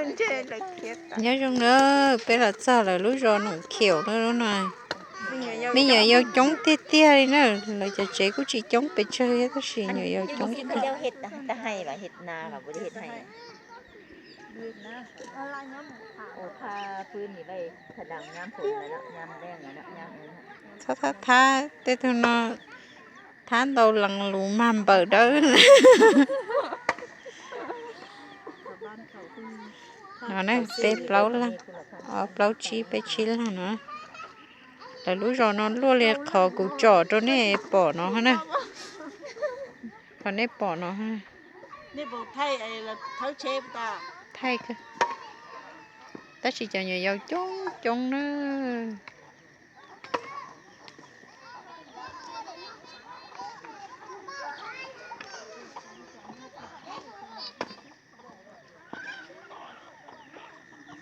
Nyob zoo na, peb los txog lawv lub zos Num Khiaum na lub no. Me nyuam yaus coob tiag tiag li na, lawv cov tsev kuj tsis coob pes tsawg thiab tab sis nyuam yaus coob. Thab thab thab tej tug no, thab ntau lees lus mag npawm dawb. No ne, peb plaub leeg, ob plaub tsib peb tsib leeg no. Lawv lub zos no luaj li qhov kuv tsom rau nej pom no na. Qhov nej pom no. Thaij, tab sis cov nyuam yaus coob coob na.